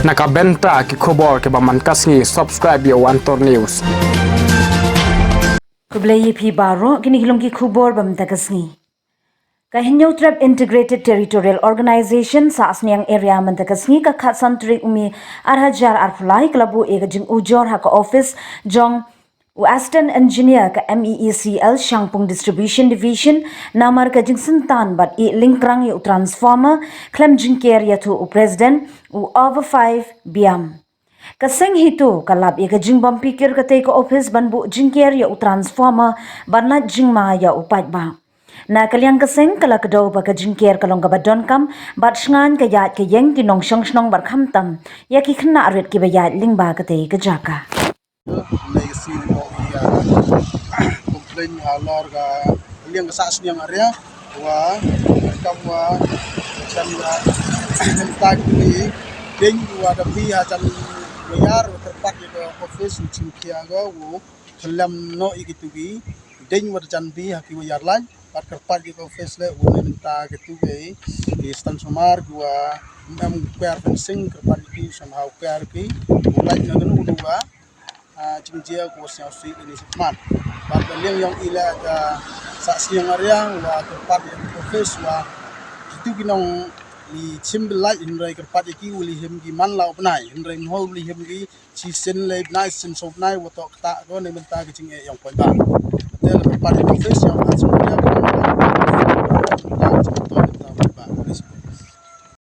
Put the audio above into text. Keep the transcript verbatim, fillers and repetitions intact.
Na ka bynta ki khubor kiba man ka sngi, subscribe ïa u Antor News. Khublei ïa phi baroh, kine ki long ki khubor ba mynta ka sngi. Ka Hynñiewtrep Integrated Territorial Organization Sahsniang Area mynta ka sngi ka khatsan tarik u May arhajar arphew lai ka la buh ïa ka jingujor ha ka office jong u Assistant Engineer ka M E E C L Shangpung Distribution Division namar ka jingsyntan bad ïeh lyngkrang ïa u transformer khlem jingker ïathuh u President u Over Five Biam. Ka seng HITO ka lap ïa ka jingbym phikir katei ka office ban buh jingker ïa u transformer ban lait jingma ïa u paidbah. Na ka liang ka seng ka la kdew ba ka jingker ka long kaba donkam bad shngain ka ïaid ka ïeng ki nongshong shnong bad khamtam ïa ki khynnah rit kiba ïaid lyngba katei ka jaka. Nei ka sngi mo ïa complain halor ka liang ka Sahsniang area wa kam wa chan wa mynta ki ding wa da bi ha chan wa ïar wa kyrpad ïa ka office u chim khia ka u thlem noh ïa kitu ki ding wa da chan bi ha ki wa ïar lain bad kyrpad ïa ka office le u ne mynta kitu ki ki stand sumar ki wa em kwer fencing kyrpad ïa ki somehow kwer ki u lain na kanu u wa ah, jingjia ko sñiaw sih ini sih man. Bad ka liang yong ila ka Sahsniang area wa kyrpad ïa ka office wa kitu ki nong li chim bilai hynrei kyrpad ïa ki u li him ki man la u bnai hynrei mho u li him ki chi sin lei bnai sin so bnai wa tok kata ko ne mynta ki jingeh yong poi ba. Te la kyrpad ïa ka office yong ka sñiaw area ka